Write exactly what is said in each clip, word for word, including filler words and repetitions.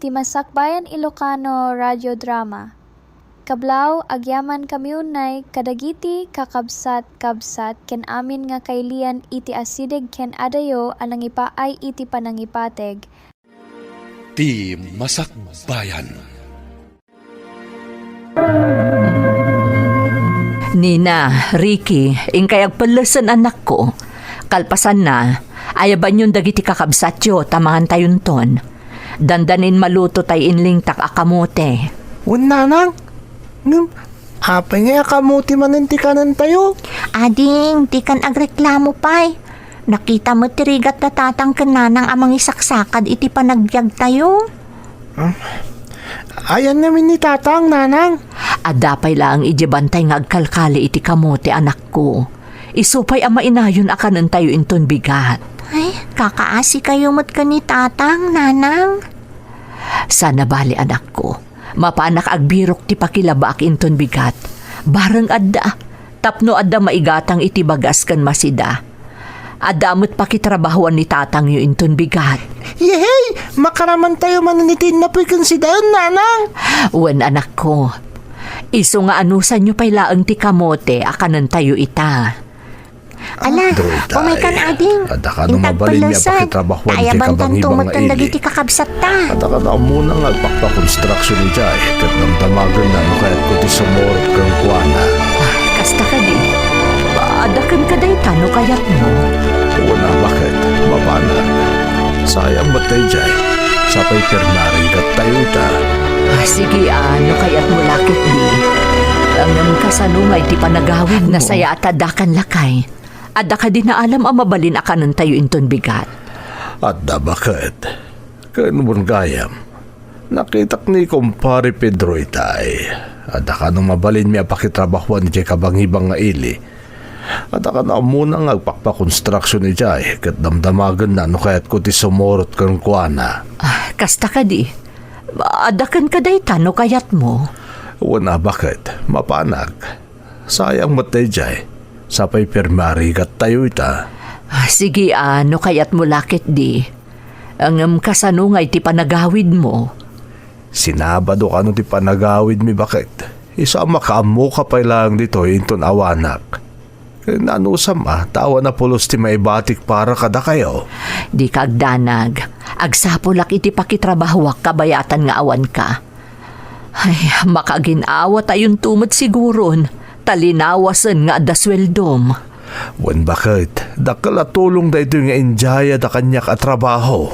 ti Masakbayan Ilocano Radio Drama. Kablaw, agyamankami unay kadagiti kakabsat-kabsat ken amin nga kailian iti asideg ken adayo a nangipaay iti panangipateg. Ti Masakbayan. Nina, Ricky, inkay agpellesen, anakko. Kalpasanna, ayabanyon dagiti kakabsatyo ta mangantayonton. Dandanin maluto tay inlingtak a kamote. Wen, nanang, ngem apay nga a kamote manen ti kanentayo? Ading, dikan agreklamo pay. Nakita met ti rigat da tatang ken nanang a mangisaksakad iti panagbiagtayo. Hmm? Ayan ngamin ni tatang, nanang? Adda pay laeng idiay bantay nga agkalkali iti kamote, anakko. Isu pay a mainayon a kanentayo inton bigat. Ay, kakaasikayo met ken ni tatang, nanang. Sana bali, anakko. Mapanak agbirok ti pakilabaak inton bigat. Bareng adda. Tapno adda maigatang iti bagas ken masida. Adda met pakitrabahoan ni tatangyo inton bigat. Yehey! Makaramantayo manen iti innapoy ken sidaen, nanang! Wen, anakko. Isu nga anusanyo pay laeng ti kamote a kanentayo ita. Ala, Doy, tay, umaykan, ading. Adda kano mabalin nga pakitrabahoan ti kabangibang nga ili. Dagiti kakabsatta. Adda kano ammona nga agpakpakonstruksion idiay, ket damdamagenna no kayatko ti sumurot kenkuana. Ah, kasta kadi. Adda kenka dayta no kayatmo. Wen a, baket, mapanak. Sayang met daydiay. Sapay pirmi a rigattayo ita. Ah, sige, ah, no kayatmo la ketdi. Ngem kasano ngay ti panagawidmo? Nasayaat a addakan lakay. Adda kadi naalam a mabalin a kanentayo inton bigat? Adda, baket. Ken wen gayam, nakitak ni kumpare Pedro itay. Adda kano mabalinmi a pakitrabahoan idiay kabangibang nga ili. Adda kano ammona nga agpakpakonstruksion idiay, ket damdamagenna no kayatko ti sumurot kenkuana. Ah, kasta kadi. Adda kenka dayta no kayatmo. Wen a, baket, mapanak. Sayang met daydiay. Sapay pirmi a rigattayo ita. Ah, sige, ah, no kayatmo la ketdi. Ngem kasano ngay ti panagawidmo? Sinabado kano ti panagawidmi, baket. Isu a makaammoka pay laeng ditoy inton awanak. Ken anusam a, ta awan a pulos ti maibatik para kadakayo. Dika agdanag. Agsapulak iti pakitrabahoak kabayatan nga awanka. Ay, makagin-awatayonto met siguron, ta linawasen nga adda sueldom. Wen, baket, dakkel a tulong daytoy nga indiayada kaniak a trabaho.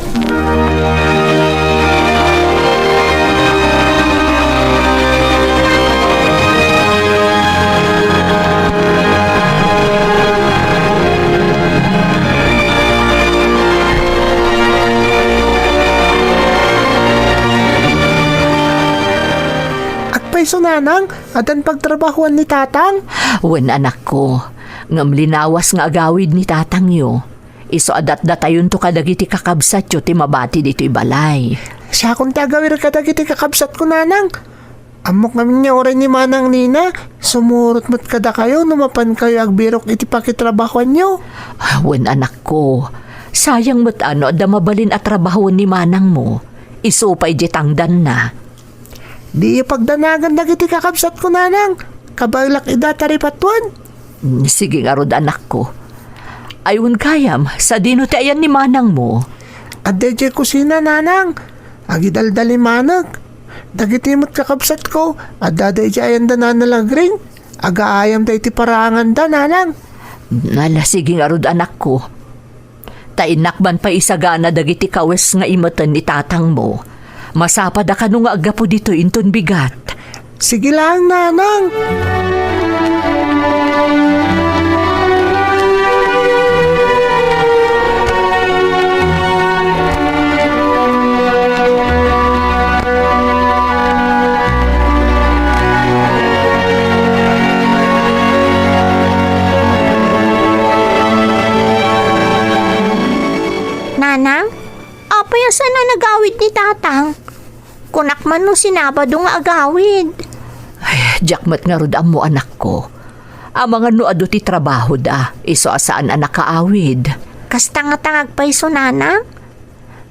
Agpayso, nanang, addan pagtrabahoan ni tatang? Wen, anakko, ngem linawas nga agawid ni tatangyo. Isu a datdatayonto kadagiti kakabsatyo ti mabati ditoy balay. Siakon ti agawir kadagiti kakabsatko, nanang. Ammok ngamin nga uray ni Manang Nina, sumurot met kadakayo no mapankayo agbirok iti pakitrabahoanyo. Wen, anakko, sayang met a no adda mabalin a trabahoen ni manangmo. Isu pay diay tangdanna. Diyo pagdanagan dagiti kakabsatko, nanang. Kabaelak ida ta ripatuan. Mm, sige ngarud, anakko. Ay, wen gayam, sadino ti ayan ni manangmo? Adda idiay kusina, nanang. Agidaldalimanek. Dagiti met kakabsatko, addada idiay ayanda Nana Lagring. Agaayamda iti paraanganda, nanang. Ala, sige ngarud, anakko. Ta innak man pay isagana dagiti kawes nga imeten ni tatangmo. Masapad a kano nga aggapu ditoy inton bigat. Sige laeng, nanang. Nanang, apay a saan a nagawid ni tatang? Kunak man no sinabado nga agawid. Ay, diak met ngarud ammo, anakko. Amangan no adu ti trabahoda, isu a saan a nakaawid. Kasta ngata nga agpayso, nanang?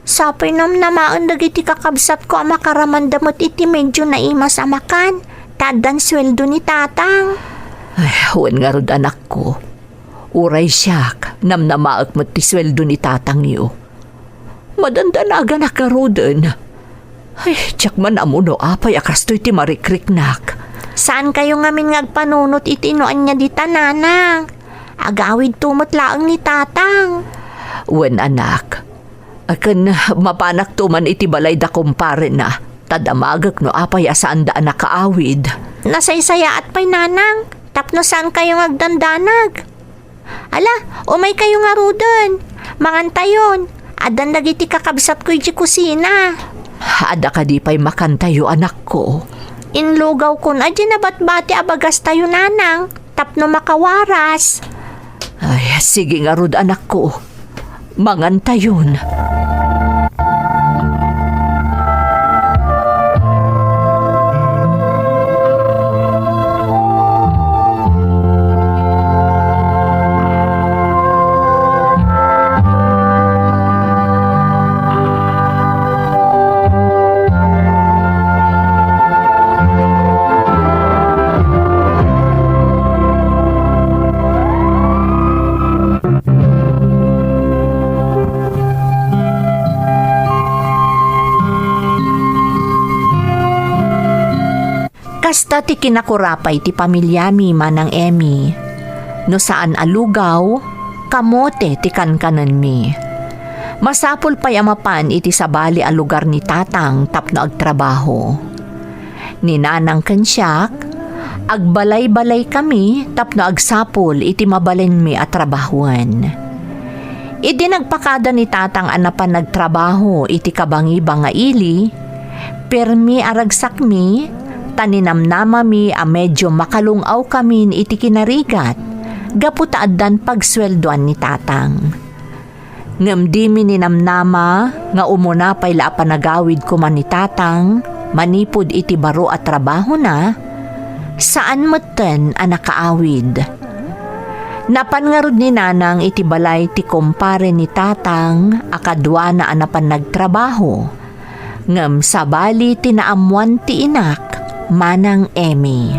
Sapay namnamaen dagiti kakabsatko a makaramanda met iti medio naimas a makan, ta addan sueldo ni tatang. Ay, wen ngarud, anakko. Uray siak, namnamaek met ti sueldo ni tatangyo. Madandanaganak ngaruden. Ay, diak man ammo no apay a kastoy ti marikriknak. Saankayo ngamin nga agpanunot iti no ania dita, nanang. Agawidto met laeng ni tatang. Wen, anak. Ken mapanakto man iti balay da kumparena, ta damagek no apay a saanda a nakaawid. Nasaysayaat pay, nanang, tapno saankayo nga agdandanag. Ala, umaykayo ngaruden. Mangantayon. Addan dagiti kakabsatko idiay kusina. Adda kadi pay makantayo, anakko? Inlugawkon a diay nabatbati a bagastayo, nanang, tapno makawaras. Ay, sige ngarud, anakko. Mangantayon. Kasta ti kinakurapay ti pamiliami, Manang Emmy. No saan a lugaw, kamote ti kankanenmi. Masapul pay a mapan iti sabali a lugar ni Tatang tapno agtrabaho. Ni Nanang ken siak, agbalay-balaykami tapno agsapul iti mabalinmi a trabahoen. Idi nagpakada ni Tatang a napan nagtrabaho iti kabangibang nga ili, permi a ragsakmi, ta ninamnamami a medio makalung-awkamin iti kinarigat, gapu ta addan pagsueldoan ni Tatang. Ngem dimi ninamnama nga umuna pay la a panagawid koma ni Tatang manipud iti baro a trabahona, saan metten a nakaawid. Napan ngarud ni Nanang iti balay ti kumpare ni Tatang a kaduana a napan nagtrabaho. Ngem sabali ti naammoan ti inak, Manang Emmy.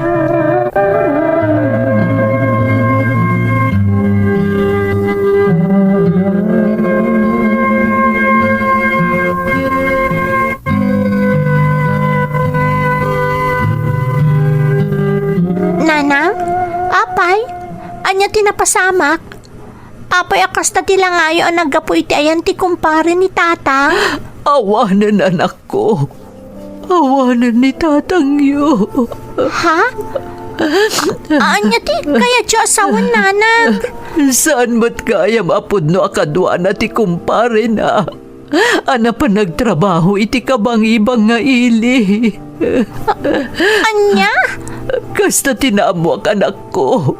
Nanang, apay, ania ti napasamak? Apay a kasta ti langayo a naggapu iti ayan ti kumpare ni Tatang? Awanen, anakko. Awanen ni Tatangyo. Ha? Ania ti kayatyo a sawen, Nanang? Saan met gayam a pudno a kaduana ti kumparena a napan nagtrabaho iti kabangibang nga ili. Ania? Kasta ti naammoak, anakko.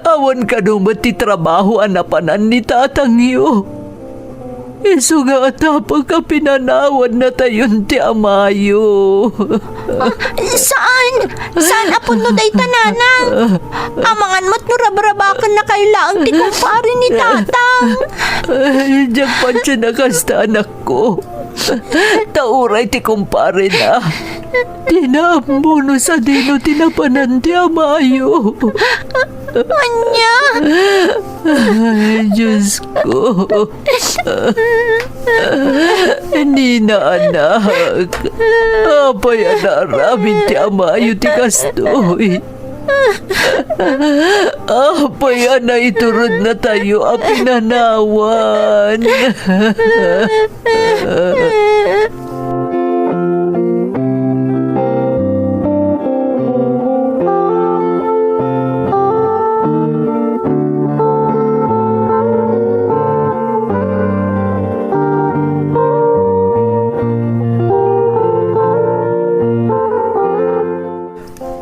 Awan kano met ti trabaho a napanan ni tatangyo. Isu nga atapek a pinanawannatayon ti amayo. Ah, saan? Saan a pudno dayta, Nanang? Amangan met no rabrabakennakayo laeng ti kumpare ni Tatang. Ay, diak patien a kasta, anakko. Ta uray ti kumparena, dina ammo no sadino ti napanan ti amayo. Ania? Ay, Diyos ko. Nina, anak, apay a naaramid ti amayo ti kastoy? Apay a naiturednatayo a pinanawan?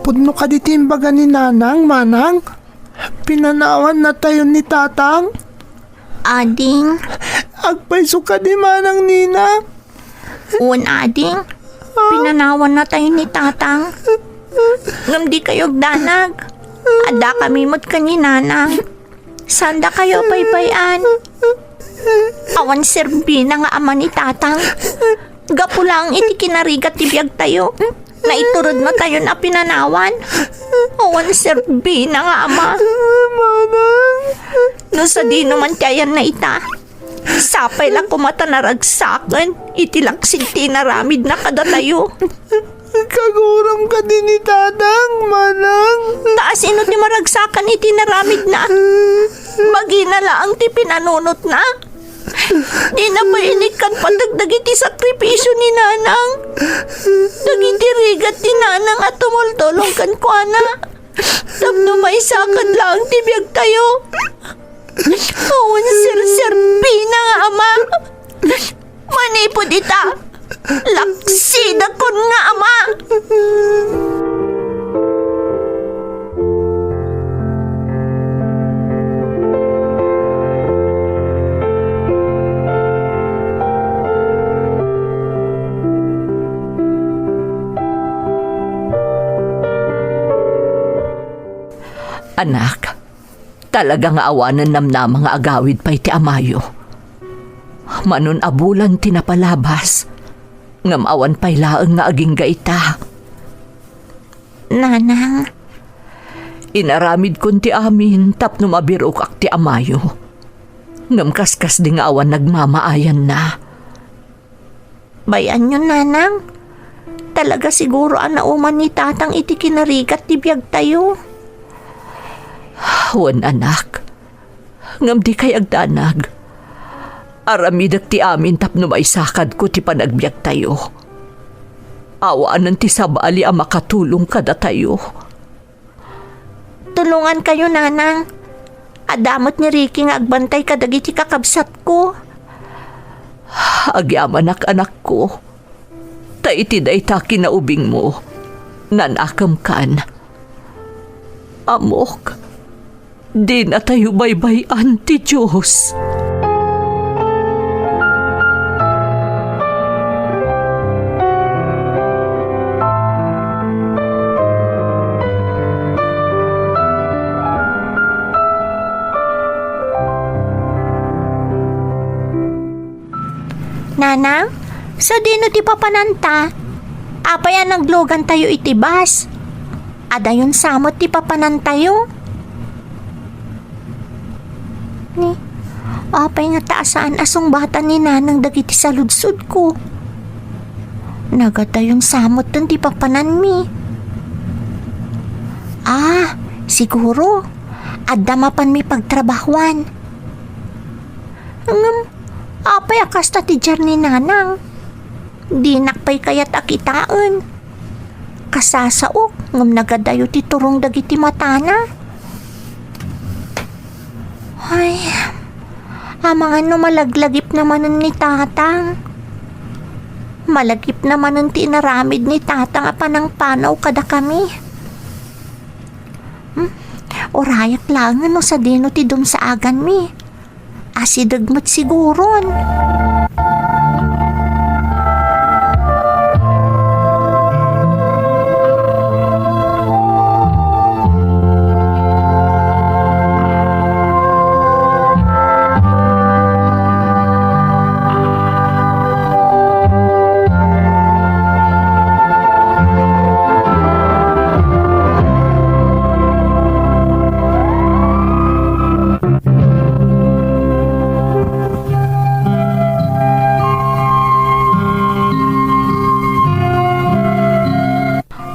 Pudno kadi ti imbaga ni Nanang, Manang? Pinanawannatayon ni Tatang? Ading. Agpayso kadi, Manang Nina? Wen, ading. Pinanawannatayon ni Tatang. Ngem dikayo agdanag. Addakami met ken ni Nanang. Saandakayo a baybay-an. Awan serbina nga ama ni Tatang. Gapu laeng iti kinarigat ti biagtayo, naituredna tayon a pinanawan. Awan serbina nga ama. Manang. No sadino man ti ayanna ita, sapay la koma ta naragsaken iti laksid ti inaramidna kadatayo. Kaguram kadi ni Tatang, Manang. Ta asino ti maragsakan iti inaramidna? Bagina laeng ti pinanunotna. Dina pay inikkan pateg dagiti sakripisio ni Nanang. Dagiti rigat ni Nanang a tumultulong kenkuana tapno maisakad laeng ti biagtayo. Awan serserbina nga ama. Manipud ita, laksidakon nga ama. Anak, talaga nga awanen namnama nga agawid pay ti amayo. Manon a bulan ti napalabas, ngem awan pay laeng nga agingga ita. Nanang. Inaramidkon ti amin tapno mabirokak ti amayo. Ngem kaskasdi nga awan nagmamaayanna. Bay-anyon, Nanang. Talaga siguro a nauman ni Tatang iti kinarigat ti biagtayo. Wen, anak. Ngem dikay agdanag. Aramidek ti amin tapno maisakadko ti panagbiagtayo. Awanen ti sabali a makatulong kadatayo. Tulongankayo, Nanang. Adda met ni Ricky nga agbantay kadagiti kakabsatko. Agyamanak, anakko. Ta iti dayta kinaubingmo, nan-akemkan. Ammok, dinatayo baybay-an ti Dios. Nanang, sadino ti papananta? Apay a naglugantayo iti bus? Adayon sa met ti papanantayo? Ni, apay ngata a saan a sungbatan ni Nanang dagiti saludsodko? Nagadayon sa metten ti papananmi. Ah, siguro, adda mapanmi pagtrabahuan. Ngem, apay a kasta ti diar ni Nanang? Dinak pay kayat a kitaen. Kasasaok, ngem nagadayo ti turong dagiti matana. Ay, amangan no malaglagipna manen ni Tatang. Malagipna manen ti inaramid ni Tatang a panangpanaw kadakami. Hmm, urayak laengen no sadino ti dumsaaganmi. Asideg met siguron.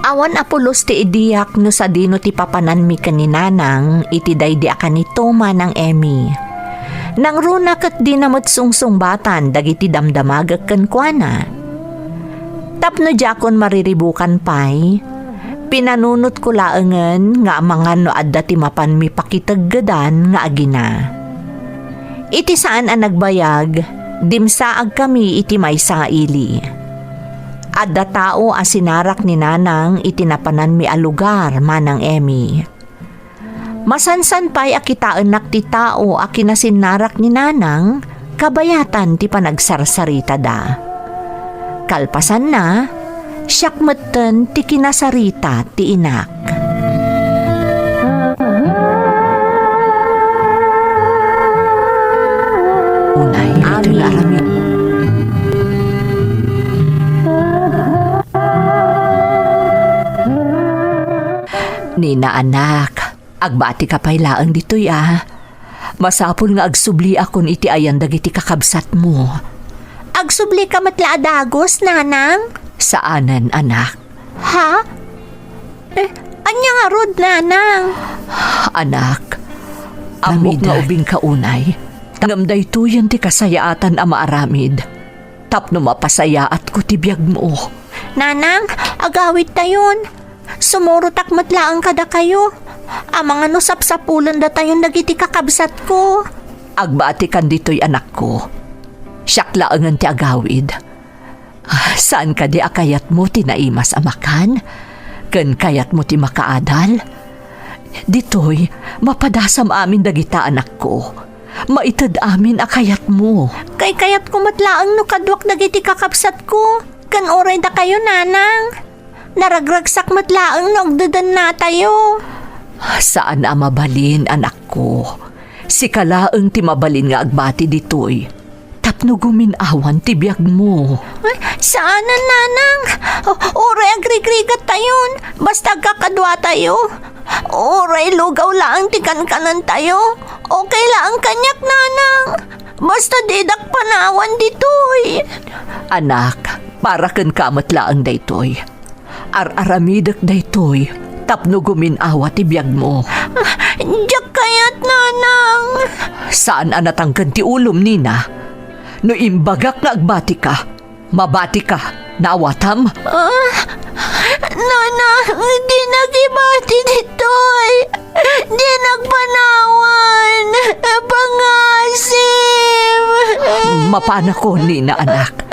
Awan a pulos ti idiak no sadino ti papananmi ken ni Nanang iti daydi a kanito, Manang Emmy. Nangruna ket dina met sungsungbatan dagiti damdamagek kenkuana. Tapno diakon mariribukan pay, pinanunotko laengen nga amangan no adda ti mapanmi pakiteggedan nga agina. Iti saan a nagbayag, dimsaagkami iti maysa a ili. Adda tao a sinarak ni Nanang iti napananmi a lugar, Manang Emmy. Masansan pay a kitaennak ti tao a kinasinnarrak ni Nanang kabayatan ti panagsarsaritada. Kalpasanna, siak metten ti kinasarita ti inak. Una Nina, anak, agbatika pay laeng ditoy a. Masapul nga agsubliakon iti ayan dagiti kakabsatmo. Agsublika met la a dagus, nanang? Saanen, anak. Ha? Eh, ania ngarud, nanang? Anak, ammok nga ubingka unay. Ngem daytoyen ti kasayaatan a maaramid tapno mapasayaatko ti biagmo. Nanang, agawidtayon. Sumurotak met laeng kadakayo. Amangan no sapsapulendatayon dagiti kakabsatko. Agbatikan ditoy, anakko. Siak laengen ti agawid. Ah, saan kadi a kayatmo ti naimas a makan? Ken kayatmo ti makaadal? Ditoy, mapadasam amin dagita, anakko. Maited amin a kayatmo. Kaykayatko met laeng no kaduak dagiti kakabsatko, ken uray dakayo, nanang. Naragragsak met laeng no agdedennatayo. Saan a mabalin, anakko. Sika laeng ti mabalin nga agbati ditoy tapno gumin-awan ti biagmo. Ay, saanen, nanang. O-, uray agrigrigattayon, basta agkakaduatayo. Uray lugaw laeng ti kankanentayo. Okay laeng kaniak, nanang. Basta didak panawan ditoy. Anak, para kenka met laeng daytoy. Ar-aramidek daytoy tapno gumin-awa ti biagmo. Diak kayat, nanang. Saan a natangken ti ulom, Nina. No imbagak nga agbatika, mabatika. Naawatam? Ah, nanang, dinak ibati ditoy. Dinak panawan. Pangasim. Mapanakon, Nina, anak.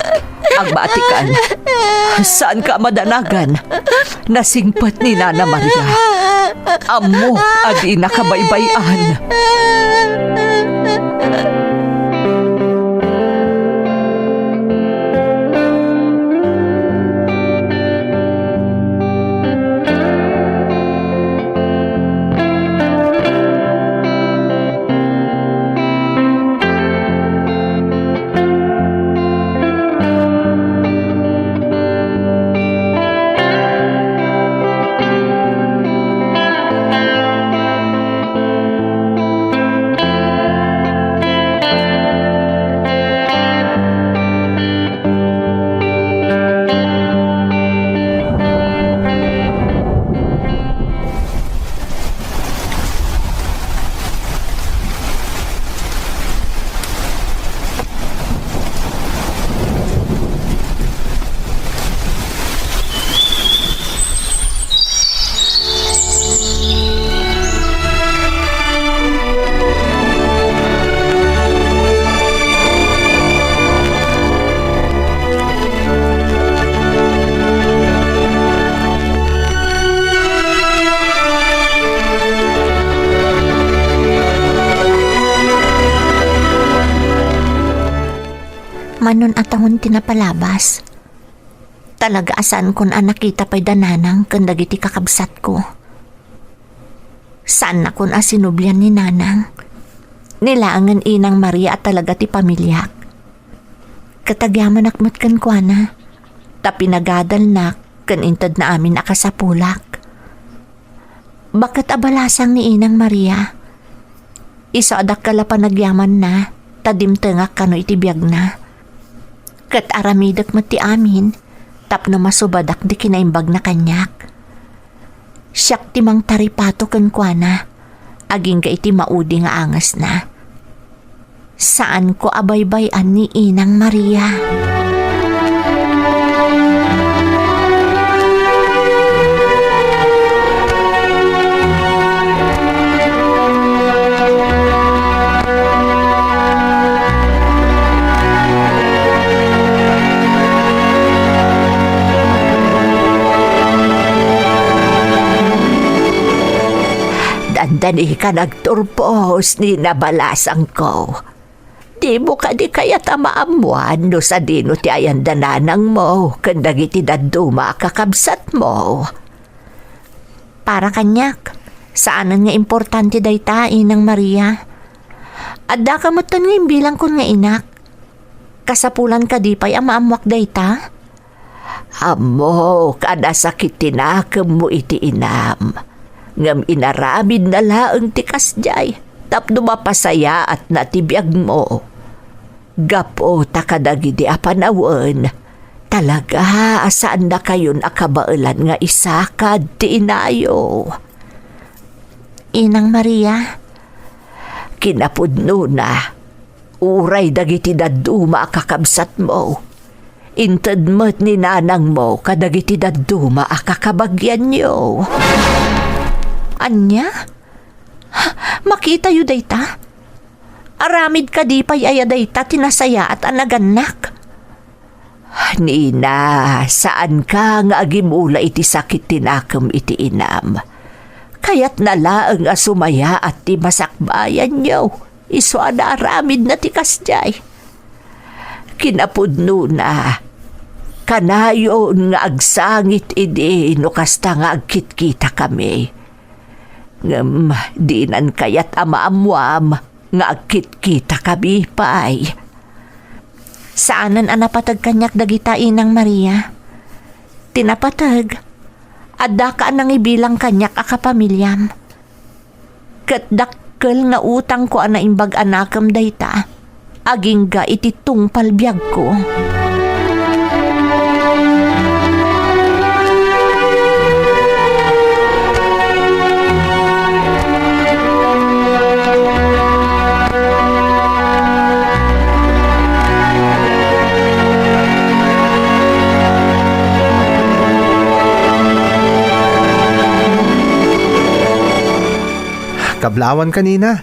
Agbatikan. Saanka a madanagan. Nasingpet ni Nana Maria. Ammok a dina kabaybay-an. Manon a tawen ti napalabas. Talaga a saankon a nakita pay da nanang ken dagiti kakabsatko. Saannakon a sinublian ni nanang. Ni laengen Inang Maria a talaga ti pamiliak. Ket agyamanak met kenkuana, ta pinagadalnak ken intedna amin a kasapulak. Baket a balasang ni Inang Maria. Isu a dakkel a panagyamanna, ta dimtengak kano iti biagna. Ket aramidek met ti amin, tapno masubadak ti kinaimbagna kaniak. Siak ti mangtaripato kenkuana, agingga iti maudi nga angesna. Saanko a baybay-an ni Inang Maria. Dandani ka nagturpos, Nina balasangko. Dimo kadi kayat a maammuan no sadino ti ayan da nanangmo ken dagiti dadduma a kakabsatmo? Para kaniak, saanen nga importante dayta, Inang Maria. Addaka metten nga imbilangkon nga inak. Kasapulan kadi pay a maammuak dayta? Ammok a nasakit ti nakemmo iti inam, ngem inaramidna laeng ti kasdiay tapno mapasayaatna ti biagmo. Gapu ta kadagidi a panawen, talaga a saannakayon a kabaelan nga isakad ti inayo. Inang Maria, kinapudnona, uray dagiti dadduma a kakabsatmo, inted met ni nanangmo kadagiti dadduma a kakabagianyo. Ania? Makitayo dayta? Aramid kadi pay aya dayta ti nasayaat a nagannak? Nina, saanka nga agimula iti sakit ti nakem iti inam. Kayatna laeng a sumayaat ti masakbayanyo, isu a naaramidna ti kasdiay. Kinapudnona, kanayon nga agsangit idi no kasta nga agkitkitakami. Ngem dinan kayat a maammuam nga agkitkitakami pay. Saanen a napateg kaniak dagita, Inang Maria. Ti napateg, addaka a nangibilang kaniak a kapamiliam. Ket dakkel nga utangko a naimbag a nakem dayta, agingga iti tungpal biagko. Kablawan kanina.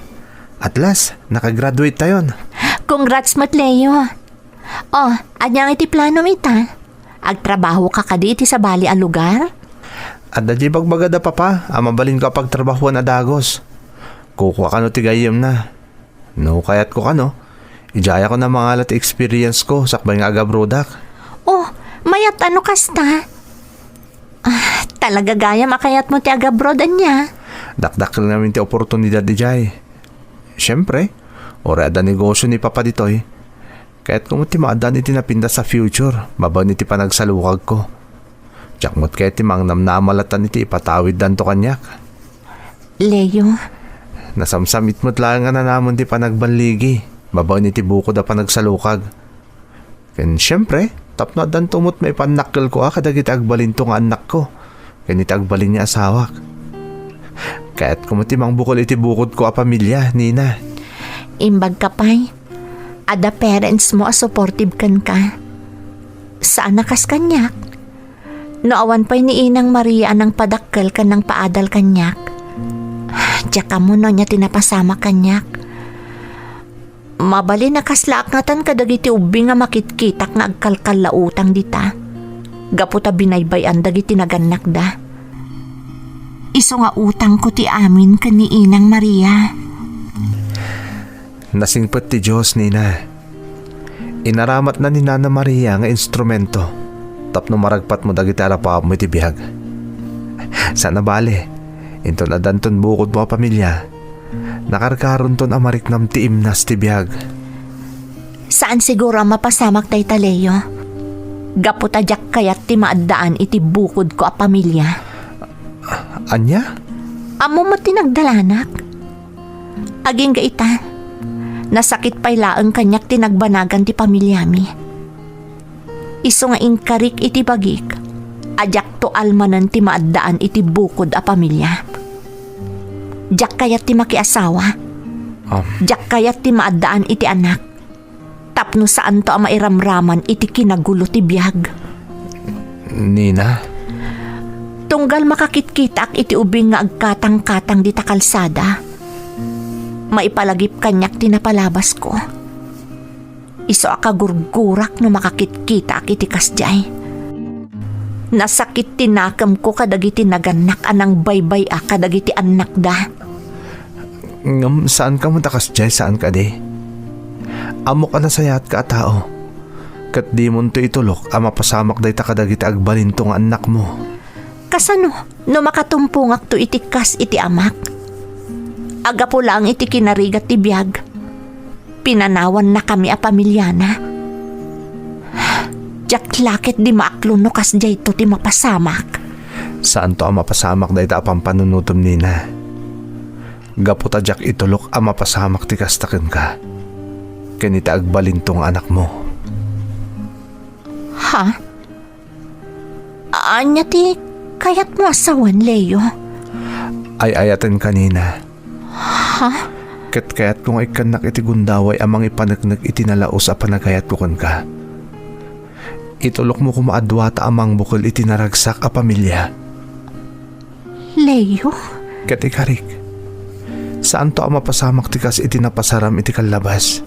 At last, nakagraduate tayon. Congrats met, Leo. Oh, ania nga iti planom ita? Agtrabaho ka kadi iti sabali a lugar? Adda diay ibagbaga da papa a mabalinko a pagtrabahoan a dagus. Kukua kano ti gayyemna. No kayatko kano, idiayakon a mangala ti experience ko sakbay nga agabrodak. Oh, mayat a no kasta. Ah, talaga gayam a kayatmo ti agabroad, ania? Dakdakkel ngamin ti oportunidad idiay. Siempre, uray adda negosyo ni Papa ditoy, kayatko met ti maaddaan iti napintas a future babaen iti panagsalukagko. Diak met kayat ti mangnamnama latta iti ipatawiddanto kaniak. Leo. Nasamsamit met laeng a nanamen ti panagballigi babaen iti bukod a panagsalukag. Ken siempre, tapno addanto met maipannakkelko a kadagiti agbalinto nga annakko ken iti agbalin nga asawak. Kayatko met ti mangbukel iti bukodko a pamilia, Nina. Imbagka pay, adda parentsmo a supportive kenka. Saan a kas kaniak. No awan pay ni Inang Maria a nangpadakkel ken nangpaadal kaniak, diak ammo no ania ti napasamak kaniak. Mabalin a kaslaak ngatan kadagiti ubing a makitkitak nga agkalkalla utang dita, gapu ta binaybay-an dagiti nagannakda. Isu nga utangko ti amin ken ni Inang Maria. Nasingpet ti Dios, Nina. Inaramatna ni Nana Maria nga instrumento tapno maragpatmo dagiti arapaapmo iti biag. Saan a bale, inton addanton bukodmo a pamilia, nakarkaronton a mariknam ti imnas ti biag. Saan siguro a mapasamak dayta, Leo. Gapu ta diak kayat ti maaddaan iti bukodko a pamilia. Ania? Ammo met ti nagdalanak. Agingga ita, nasakit pay laeng kaniak ti nagbanagan ti pamiliami. Isu nga inkarik iti bagik a diakto almanen ti maaddaan iti bukod a pamilia. Diak kayat ti makiasawa. Um. Diak kayat ti maaddaan iti anak. Tapno saanto a mairamraman iti kinagulo ti biag. Nina? Tunggal makakitkitaak iti ubing nga agkatangkatang dita kalsada, maipalagip kaniak ti napalabasko. Isu a kagurgurak no makakitkitaak iti kasdiay. Nasakit ti nakemko kadagiti nagannak a nangbaybay-a kadagiti annakda. Ngem saan kamo ta kasdiay, saan kadi? Ammok a nasayaatka a tao, ket dimonto itulok a mapasamak dayta kadagiti agbalinto nga annakmo. Kasano no makatumpongakto iti kas iti amak? Aggapu laeng iti kinarigat ti biag, pinanawannakami a pamiliana. Diak la ketdi maaklon no kasdiayto ti mapasamak. Saanto a mapasamak dayta a pampanunotem, Nina. Gapu ta diak itulok a mapasamak ti kasta kenka. Ken iti agbalinto nga anakmo. Ha? Ania ti kayatmo a sawen, Leo? Ay-ayatenka, Nina. Ha? Ket kayatko nga ikkannak iti gundaway a mangipaneknek iti nalaus a panagayatko kenka. Itulokmo koma a duata a mangbukel iti naragsak a pamilia. Leo? Ket ikarik, saanto a mapasamak ti kas iti napasaram iti kallabas.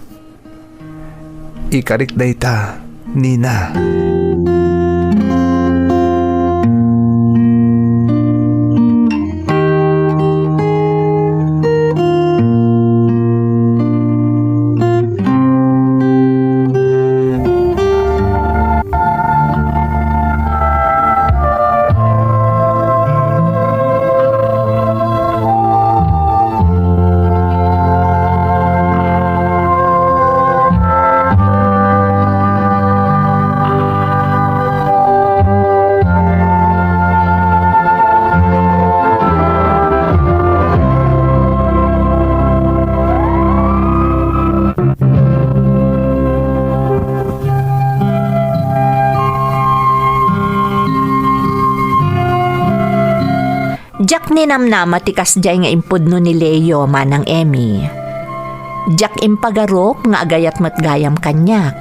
Ikarik dayta, Nina. Diak ninamnama ti kasdiay nga impudno ni Leo, Manang Emmy. Diak impagarup nga agayat met gayam kaniak.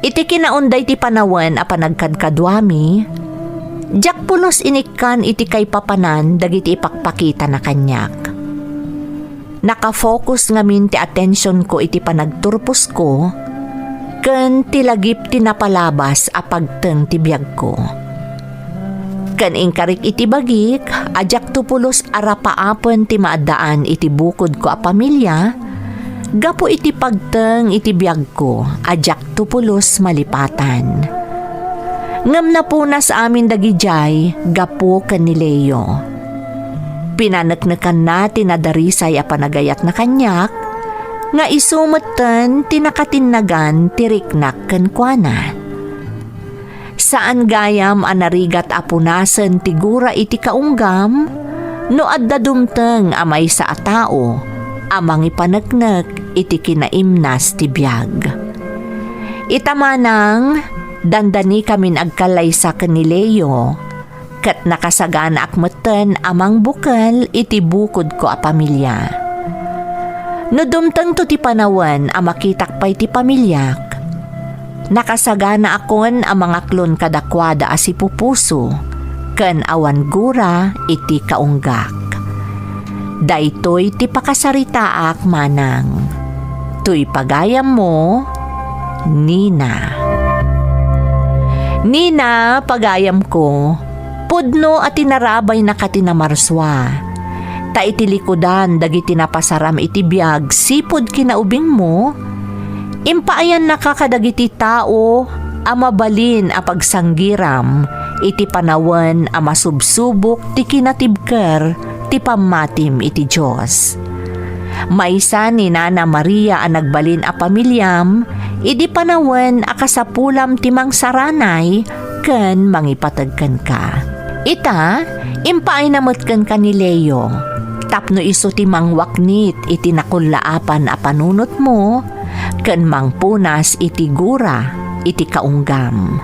Iti kinaunday ti panawen a panagkadkaduami, diak pulos inikkan iti kaipapanan dagiti ipakpakitana kaniak. Nakafocus ngamin ti atensionko iti panagturposko ken ti lagip ti napalabas a pagteng ti biagko. Ken inkarik iti bagik a diakto pulos a rapaapen ti maaddaan iti bukodko a pamilia gapu iti pagteng iti biagko a diakto pulos malipatan. Ngem napunas amin dagidiay gapu ken ni Leo. Pinaneknekanna ti nadarisay a panagayatna kaniak, nga isu metten ti nakatinnagan ti riknak kenkuana. Saan gayam a narigat a punasen ti gura iti kaunggam no adda dumteng a maysa a tao a mangipaneknek iti kinaimnas ti biag. Ita manang, dandanikamin agkallaysa ken ni Leo, ket nakasaganaak metten a mangbukel iti bukodko a pamilia. No dumtengto ti panawen a makitak pay ti pamiliak, nakasaganaakon a mangaklon kadakuada a sipupuso ken awan gura iti kaunggak. Daytoy ti pakasaritaak, Manang. Toy pagayammo, Nina. Nina, pagayamko, pudno a tinarabaynaka ti namarsua. Ta iti likudan dagiti napasaram iti biag sipud kinaubingmo, impaayannaka kadagiti tao a mabalin a pagsanggiram iti panawen a masubsubok ti kinatibker ti pammatim iti Dios. Maysa ni Nana Maria a nagbalin a pamiliam idi panawen a kasapulam ti mangsaranay ken mangipateg kenka. Ita, impaayna met kenka ni Leo, tapno isu ti mangwaknit iti nakullaapan a panunotmo ken mangpunas iti gura iti kaunggam.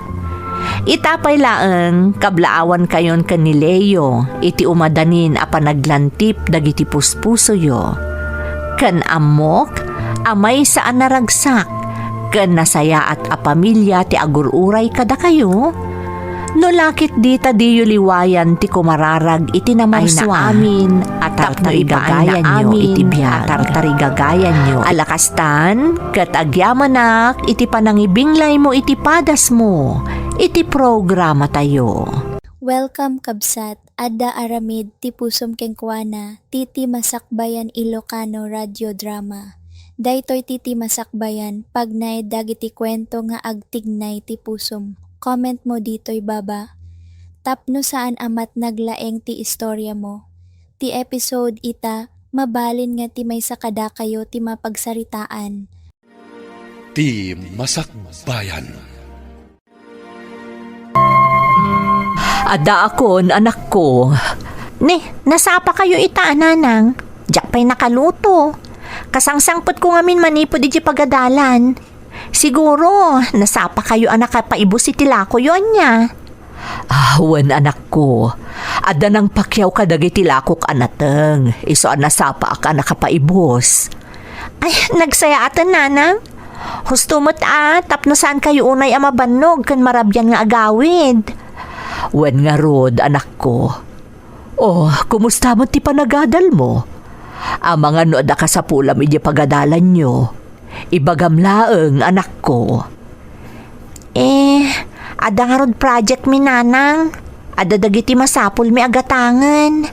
Ita pay laeng, kablaawankayon ken ni Leo iti umadanin a panaglantip dagiti puspusoyo. Ken ammok a maysa a naragsak ken nasayaat a pamilia ti agur-uray kadakayo, no la ketdi ta diyo liwayan ti kumararag iti namarsua. Ay naamin a tartarigagayanyo iti biag. Ala kastan, ket agyamanak iti panangibinglaymo iti padasmo iti programatayo. Welcome, kabsat. Adda aramid ti pusom kenkuana, Titi Masakbayan Ilocano Radio Drama. Daytoy Titi Masakbayan, pagnaed dagiti kuento nga agtignay ti pusom. Comment mo ditoy baba. Tapno saan a mat naglaeng ti istorya mo. Ti episode ita, mabalin nga ti maysa kadakayo ti mapagsaritaan. Ti Masakbayan. Addaakon, anakko. Ne, nasapakayo ita a nanang. Diak pay nakaluto. Kasangsangpetko ngamin manipud idiay pagadalan. Siguro, nasapakayo a nakapaibus iti lakoyo, ania? Ah, wen, anakko. Adda nangpakiaw kadagiti lakok a nateng, isu a nasapaak a nakapaibus. Ay, nagsayaaten, nanang. Husto met a, tapno saankayo unay a mabannog ken marabian nga agawid. Wen ngarud, anakko. Oh, kumusta met ti panagadalmo? Amangan no adda kasapulam idiay pagadalanyo. Ibagam laeng, anakko. Eh, adda ngarud project mi, nanang. Adda dagiti masapul mi a gatangen.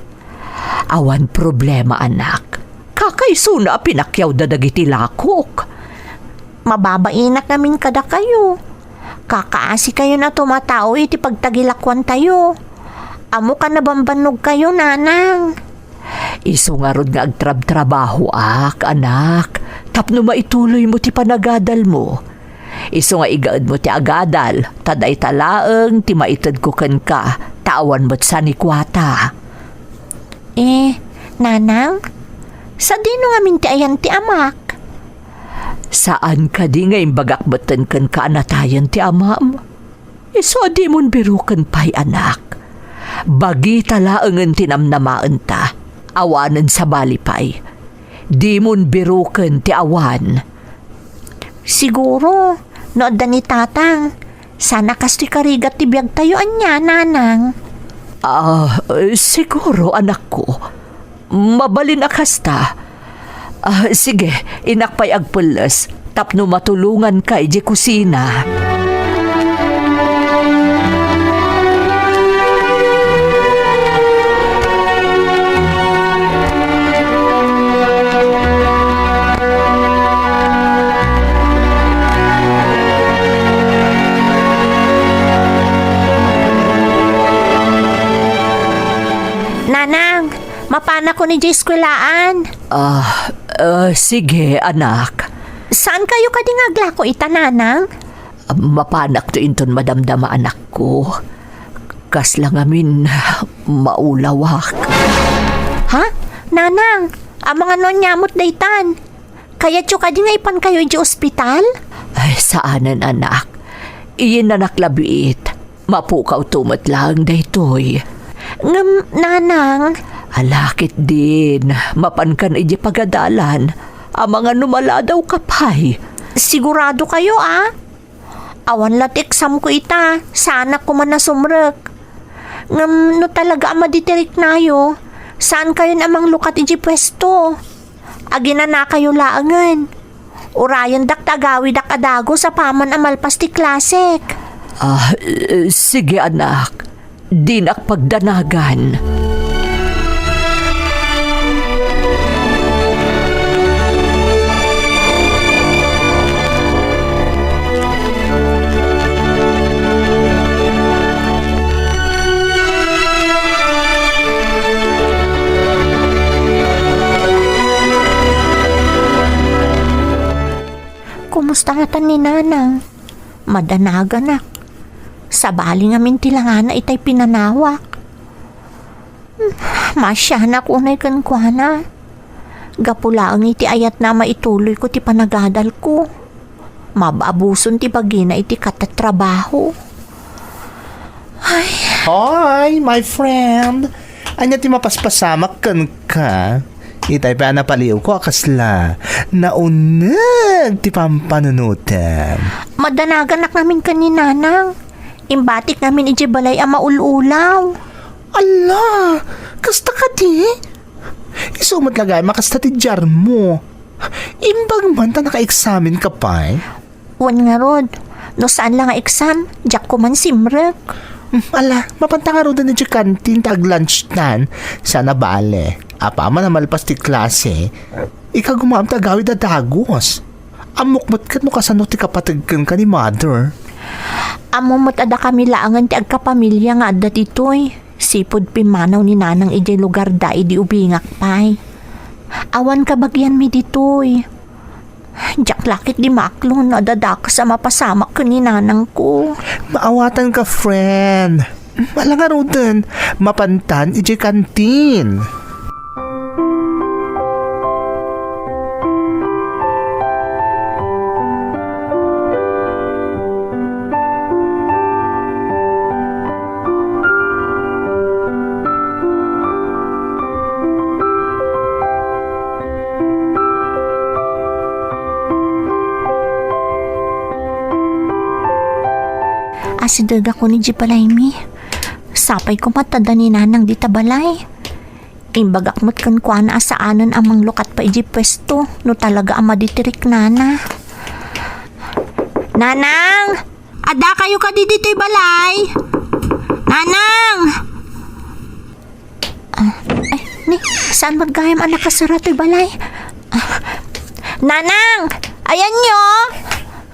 Awan problema, anak. Kakaisuna a pinakiawda dagiti lakok. Mababainak ngamin kadakayo. Kakaasikayon a tumatao iti pagtagilakuantayo. Ammok a nabambannogkayo, nanang. Isu ngarud nga agtrabtrabahoak, anak, tapno maituloymo ti panagadalmo. Isu nga igaedmo ti agadal, ta dayta laeng ti maitedko kenka, ta awan met sanikuata. Eh, nanang, sadino ngamin ti ayan ti amak? Saan kadi nga imbagak metten kenka a natayen ti amam? Isu a dimon biroken pay, anak. Bagita laengen ti namnamaenta. Awanen sabali pay. Dimon biroken ti awan. Siguro, no adda ni tatang, saan a kastoy karigat ti biagtayo, ania, nanang? Ah, eh, siguro, anakko. Mabalin a kasta. Ah, sige, innak pay agpelles tapno matulonganka idiay kusina. Nanang, mapanakon idiay eskuelaan. Ah, ah, sige, anak. Saankayo kadi nga aglako ita, nanang? Mapanakto inton madamdama, anakko. Kasla ngamin maulawak. Ha? Nanang, amangan no ania met daytan? Kayatyo kadi nga ipankayo idiay ospital? Ay, saanen, anak. Iinnanak la biit. Mapukawto met laeng daytoy. Ngem, nanang. Ala, ketdin, mapankan idiay pagadalan. Amangan no maladawka pay. Siguradokayo, a? Awan la ti eksamko ita, saanak koma a sumrek. Ngem no talaga a maditiriknayo, saankayon a manglukat idiay puesto. Aginanakayo laengen. Urayendak ta agawidak a dagus apaman a malpas ti klasek. Ah, eh, sige, anak. Dinak pagdanagan. Kumusta ngatan ni Nanang? Madanaganak. Sabali ngamin ti langana itay pinanawak. Maasianak unay kenkuana. Gapu laeng iti ayatna a maituloyko ti panagadalko. Mab-abuson ti bagina iti katatrabaho. Ay. Hi, my friend. Ania ti mapaspasamak kenka? Itay pay a napaliwko a kasla nauneg ti pampanunotem. Madanaganak ngamin ken ni Nanang. Imbatik ngamin idiay balay a maul-ulaw. Ala, kasta kadi? Isu met la gayam a kasta ti diarmo. Imbag man ta naka-eksamenka pay. Wen ngarud, no saan la nga exam, diak koman simrek. Hmm, ala, mapanta ngaruden idiay kantin ta ag-lunchtan. Saan a bale, apaman a malpas ti klase, ikagumaam ta agawid a dagus. Ammok met ket no kasano ti kapateg kenka ni mother. Ammom met a dakami laengen ti agkapamilya nga adda ditoy. Sipud pimmanaw ni Nanang idiay lugarda idi ubingak pay. Awan kabagianmi ditoy. Diak la ketdi maaklon no adda dakes a mapasamak ken ni Nanangko. Maawatanka, friend. Ala ngaruden, mapantan idiay kantin. Asidegakon idiay balaymi. Sapay koma ta adda ni Nanang dita balay. Imbagak met kenkuana a saanen a manglukat pay idiay puesto no talaga a madi ti riknana. Nanang! Adda kayo kadi ditoy balay? Nanang! Ah, ay, ni, saan met gayam a nakasara toy balay? Ah, Nanang! Ayanyo!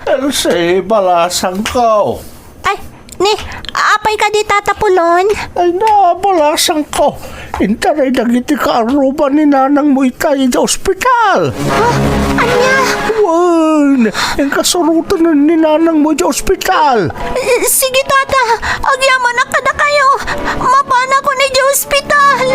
Elsie, balasangko. Ay, ni, apay kadi, Tata Pulon? Ay na, balasangko. Intaray dagiti kaarruba ni nanangmo itay iti ospital. Ha? Ania? Wen, inkasuroten ni nanangmo iti ospital. Eh, sige, Tata. Agyamanak kadakayo. Mapanakon idiay ospital.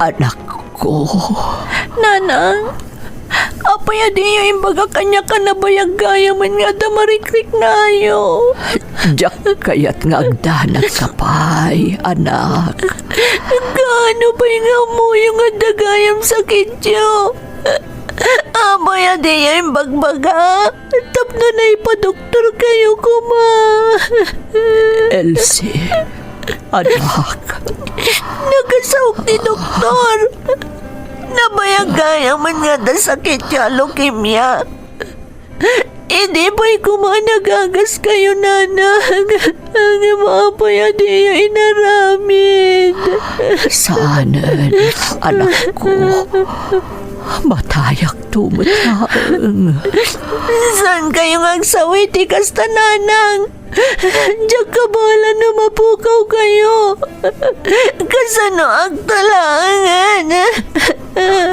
Anakko. Nanang, apay a diyo imbaga kaniak a nabayag gayamen nga adda marikriknayo? Diak kayat nga agdanagka pay, anak. Gaano pay nga ammoyo nga adda gayam sakityo? Apay a diyo imbagbaga tapno naipadoktorkayo koma? Elsie, anak. Nakasaok ti doktor. Nabayag gayamen nga adda sakityo a leukemia. Idi pay koma nagagas kayo, Nanang. Ngem apay a diyo inaramid? Saanen, anakko. Matayakto met laeng. Saan kayo nga agsawi ti kasta, Nanang? Diak kabaelan no mapukaw kayo. Kasano agtalaangan?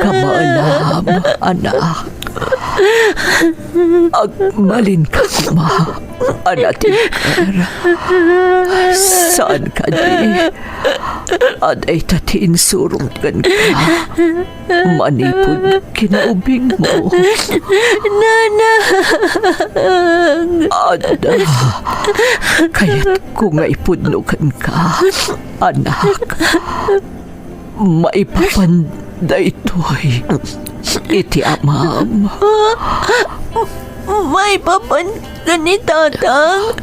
Kabaelam, anak. Agmalinka koma a natingker. Saan kadi a dayta ti insurong kenka manipud kinaubingmo? Nanang! Adda. Kayatko nga ipudno kenka, anak. Maipapan daytoy iti amam. Maipapan ken ni Tatang?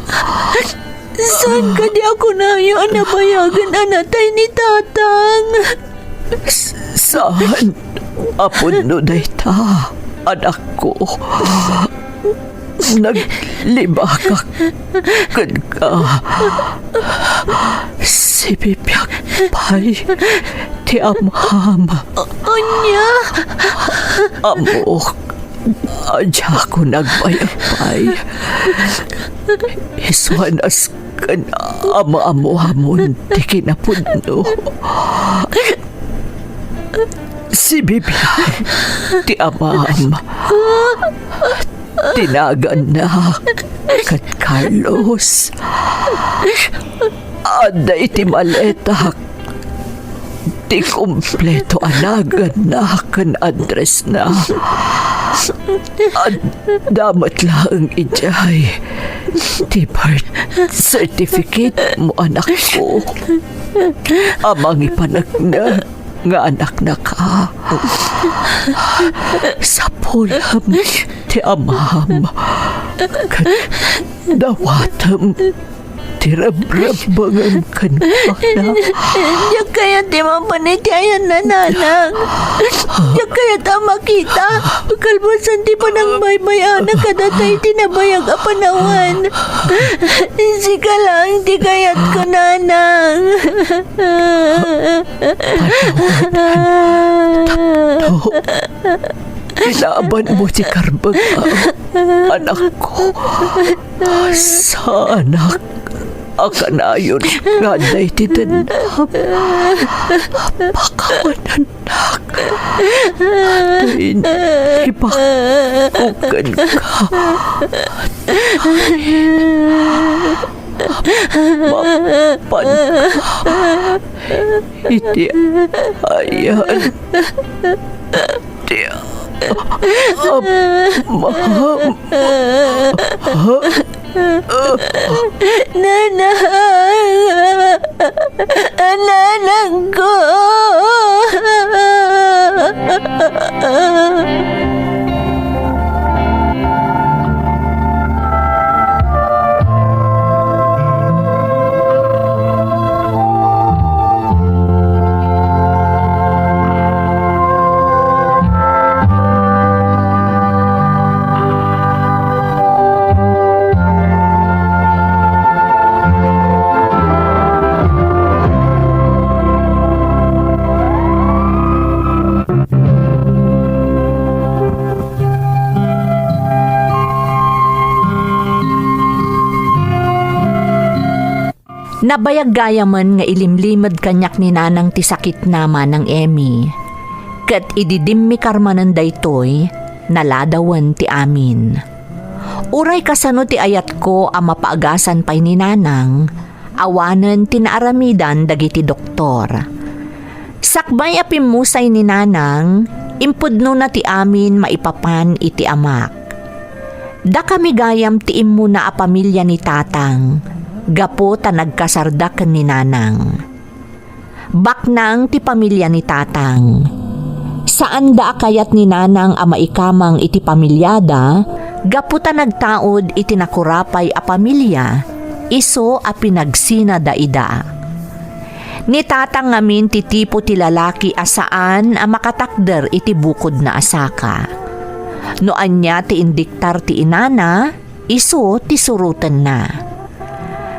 Saan kadi a kunayo a nabayagen a natay ni Tatang? S-, saan a pudno dayta, anakko. Naglibakak kenka. Sibibiag pay ti amam. Ania? Ammok a diakon agbayag pay. Isu a nasken a maammoamon ti kinapudno. Sibibiag ti amam. Ti naganna ket Carlos. Adda iti maletak ti kompleto a naganna ken addressna. Adda met laeng idiay ti birth certificate mo, anakko, a mangipaneknek nga anaknaka. Sapulem ti amam ket dawatem ti rebbrebbengem kenkuana. Diak kayat ti mapan iti ayanna, Nanang. Diak kayat a makita kalpasan ti panangbaybay-anak kadata iti nabayag a panawen. Sika laeng ti kayatko, Nanang. Panawen tapno ilabanmo ti karbengam, anakko. Saanak a kanayon nga adda iti dennam. Pakawanannak. Daydi bakko kenka. Mapanka iti ayan ti Ama. Nanang! Nanang ko! Nabayag gayamen nga ilimlimed kaniak ni Nanang ti sakitna, Manang Emmy. Ket idi dimmikar manen daytoy, naladawen ti amin. Uray kasano ti ayatko a mapaagasan pay ni Nanang, awanen ti naaramidan dagiti doktor. Sakbay a pimmusay ni Nanang, impudnona ti amin maipapan iti amak. Dakami gayam ti immuna a pamilia ni Tatang, gapu ta nagkasarda ken ni Nanang. Baknang ti pamilia ni Tatang. Saanda a kayat ni Nanang a maikamang iti pamiliada, gapu ta nagtaud iti nakurapay a pamilia, isu a pinagsina daida. Ni Tatang ngamin ti tipo ti lalaki a saan a makatakder iti bukodna a saka. No ania ti indiktar ti inana, isu ti surotenna.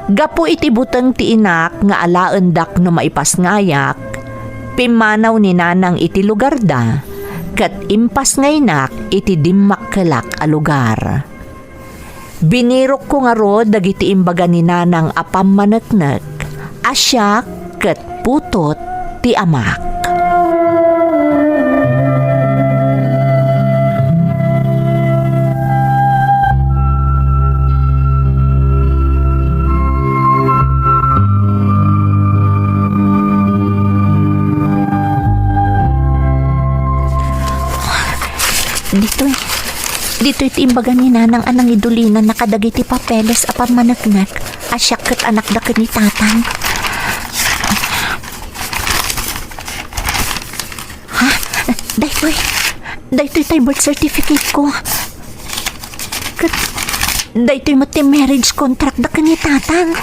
Gapu iti buteng ti inak nga alaendak no maipasngayak, pimmanaw ni Nanang iti lugarda, ket impasngaynak iti dimmakkelak a lugar. Binirokko ngarud dagiti imbaga ni Nanang a pammaneknek a siak ket putot ti amak. Ditoy, ditoy ti imbaga ni Nanang a nangidulinanna kadagiti papeles a pammaneknek a siak ket anakda ken ni Tatang. Ha? Daytoy, daytoy tay birth certificate ko. Ket daytoy met ti marriage contract da ken ni Tatang.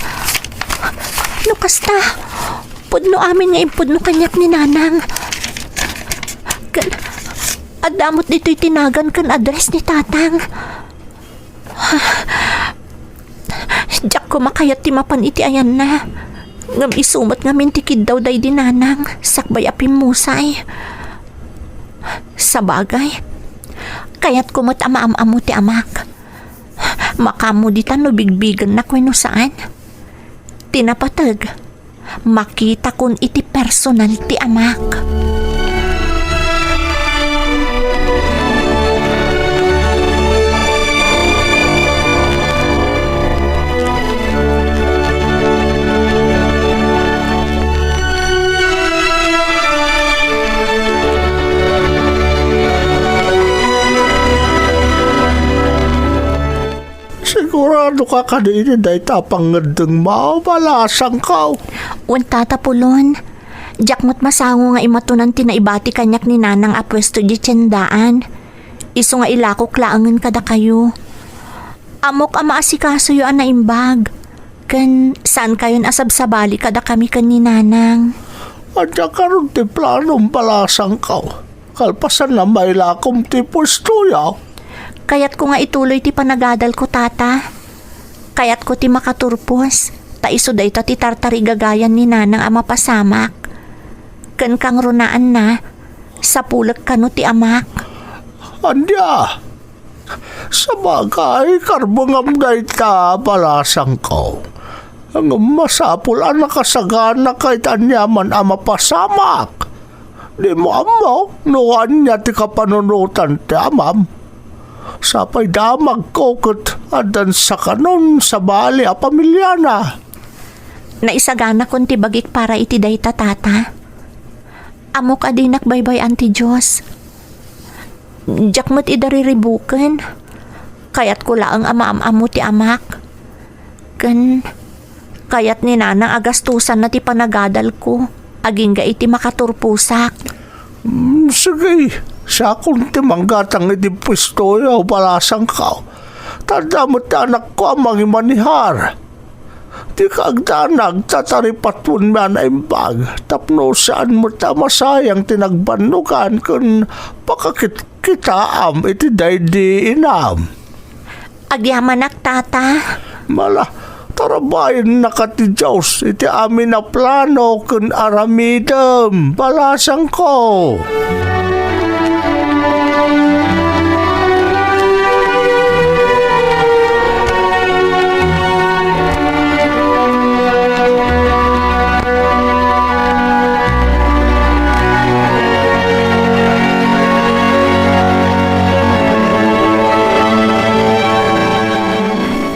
No kasta, pudno amin nga impudno kaniak ni Nanang. Ken adda met ditoy ti nagan ken address ni Tatang. Diak koma kayat ti mapan iti ayanna. Ngem isu met ngamin ti kiddaw daydi Nanang sakbay a pimmusay. Sabagay, kayatko met a maam-ammo ti amak. Makaammo ditan no bigbigennak wenno saan. Ti napateg, makitakon iti personal ti amak. Sigurado ka kadi iti dayta a pangngeddengmo, balasangko? Wen, Tata Pulon. Diak met masango nga imatonan ti naibati kaniak ni Nanang a puesto idiay tiendaan. Isu nga ilakok laengen kadakayo. Ammok a maasikasoyo a naimbag. Ken saankayon a sabsabali kadakami ken ni Nanang. Adda karon ti planom, balasangko. Kalpasan a mailakom ti puestoyo. Kayatko nga ituloy ti panagadalko, Tata. Kayatko ti makaturpos, ta isu dayta ti tartarigagayan ni Nanang a mapasamak. Ken kangrunaanna, sapulek kano ti amak. Ania? Sabagay, karbengam dayta, balasangko. Ngem masapul a nakasaganaka iti aniaman a mapasamak. Dimo ammo no ania ti kapanunotan ti amam. Sapay damagko ket addan sakanon sabali a pamiliana. Naisaganakon ti bagik para iti dayta, Tata. Ammok a dinak baybay-an ti Dios. Diak met ida riribuken. Kayatko laeng a maam-ammo ti amak. Ken kayat ni Nanang a gastusanna ti panagadalko agingga iti makaturposak. Mm, sige, siakon ti manggatang iti puestoyo, balasangko. Ta adda met ti anakko a mangimanihar. Dika agdanag ta taripatwenmi a naimbag tapno saan met a masayang ti nagbannogan ken pakakitkitaam iti daydi inam. Agyamanak, Tata. Mala, tarabayennaka ti Dios iti amin a plano ken aramidem, balasangko.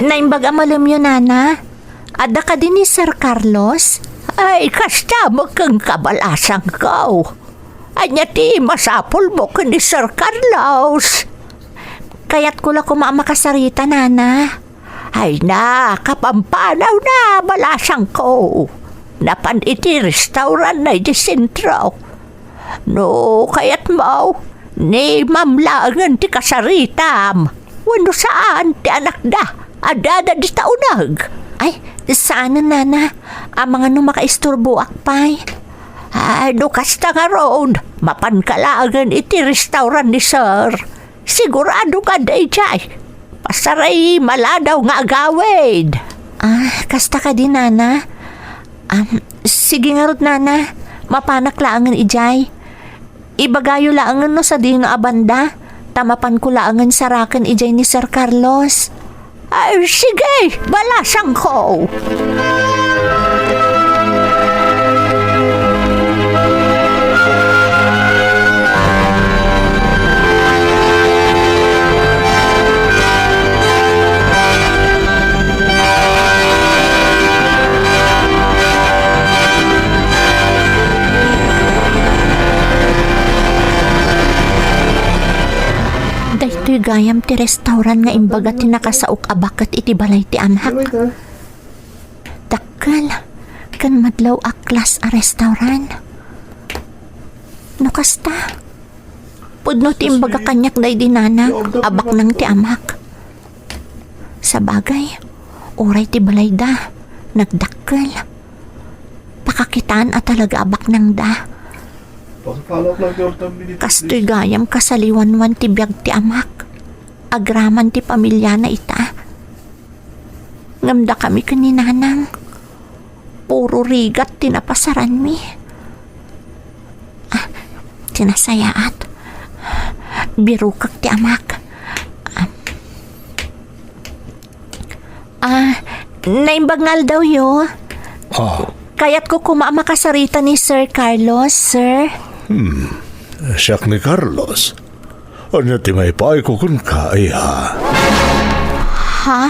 Naimbag a malemyo, Nana. Adda kadi ni Sir Carlos? Ay, kasta met kenka, balasangko. Ania ti masapulmo ken ni Sir Carlos? Kayatko la koma a makasarita, Nana. Ay na, kapampanaw na, balasangko. Napan iti restaurant na iti sentro. No kayatmo, ni Ma'am laengen ti kasaritam. Wenno saan ti anakda? Addada dita uneg? Ay, saanen, Nana. Amangan no makaisturboak pay. Ay, no kasta ngarud, mapanka laengen iti restaurant ni Sir. Sigurado nga adda idiay. Pasaray maladaw nga agawid. Ah, kasta kadi, Nana? Am, sige ngarud, Nana. Mapanak laengen idiay. Ibagayo laengen no sadino a banda, ta mapanko laengen saraken idiay ni Sir Carlos. Ay, sige, balasangko. Daytoy gayam ti restaurant nga imbaga ti nakasaok a baket iti balay ti amak. Dakkel ken madlaw a klas a restaurant. No kasta, pudno ti imbaga kaniak daydi Nanang a baknang ti amak. Sabagay, uray ti balayda nagdakkel, pakakitaan a talaga a baknangda. Kastoy gayam kasaliwanwan ti biag ti amak. Agraman ti pamiliana ita. Ngem dakami ken ni Nanang, puro rigat ti napasaranmi. Ah, ti nasayaat, birukek ti amak. Ah, ah, naimbag nga aldawyo. Ah. Kayatko koma a makasarita ni Sir Carlos, sir. Hmm. Siak ni Carlos. Ania ti maipaayko kenka, iha? Ha?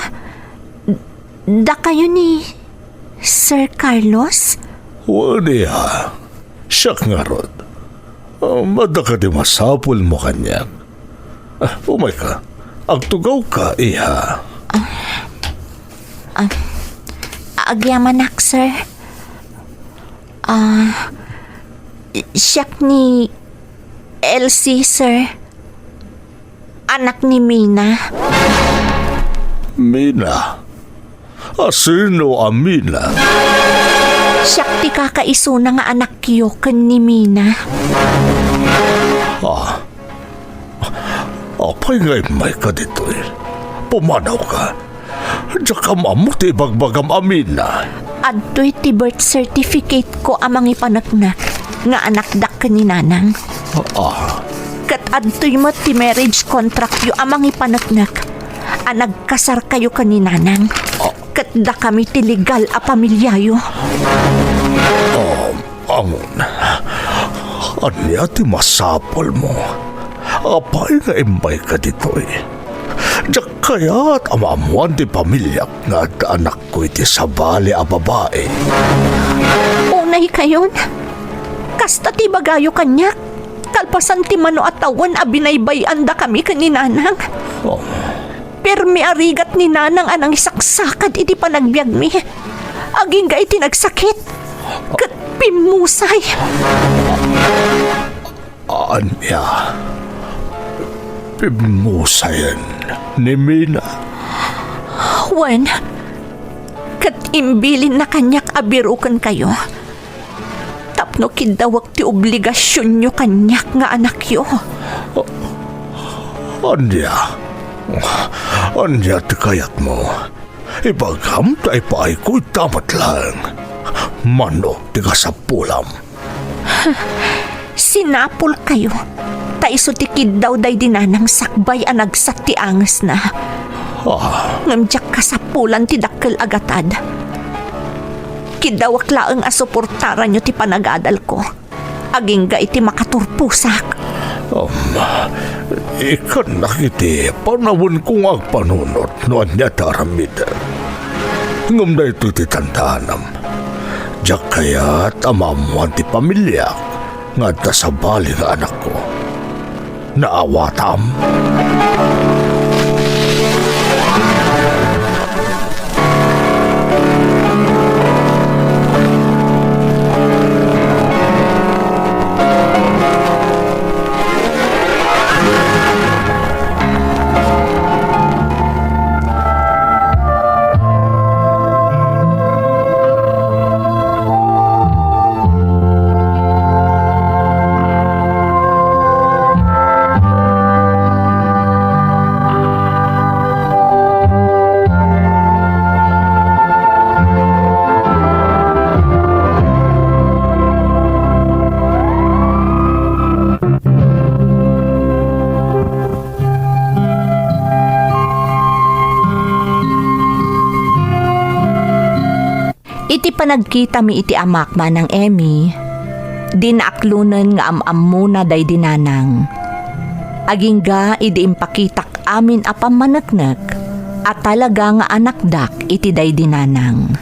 Dakayo ni Sir Carlos? Wen, iha. Siak ngarud. Um, adda kadi masapulmo kaniak? Ah, umayka. Agtugawka, iha. Ah, ah, agyamanak, sir. Ah, siak ni Elsie, sir. Anak ni Mina. Mina? Asino a Mina? Siak ti kakaisuna nga anakyo ken ni Mina. Ah. Apay nga immayka ditoy? Pumanawka. Diak am-ammo ti ibagbagam a Mina. Adtoy ti birth certificate ko a mangipaneknek nga anakdak ken ni Nanang. Ah. Ket adtoy met ti marriage contract yo a mangipaneknek a nagkasarkayo ken ni Nanang. ket dakami ti legal a pamiliayo. Um, Angon, ania ti masapulmo? Apay nga immayka ditoy? Diak kayat a maammoan ti pamiliak nga adda anakko iti sabali a babai. Unaykayon, kasta ti ibagayo kaniak, kalpasan ti mano a tawen a binaybay-andakami ken ni Nanang. Oh. Permi a rigat ni Nanang a nangisaksakad iti panagbiagmi, agingga iti nagsakit ket pimmusay. Ania? Pimmusayen ni Mina? Wen, ket imbilinna kaniak a birokenkayo tapno kiddawek ti obligasionyo kaniak nga anakyo. Ania? Ania ti kayatmo? Ibagam ta ipaayko ita met laeng. Mano ti kasapulam? Sinapulkayo, ta isu ti kiddaw daydi Nanang sakbay a nagsat ti angesna. Ah. Ngem diak kasapulan ti dakkel a gatad. Kiddawek laeng a suportaranyo ti panagadalko, agingga iti makaturposak. Um, ikkannak iti panawenko nga agpanunot no ania ti aramiden. Ngem daytoy ti tandaanam. Diak kayat a maammoan ti pamiliak nga adda sabali nga anakko. Naawatam? Iti panagkitami iti amak, Manang Emmy, dina aklonen nga am-ammona daydi Nanang. Agingga idi impakitak amin a pammaneknek a talaga nga anakdak iti daydi Nanang.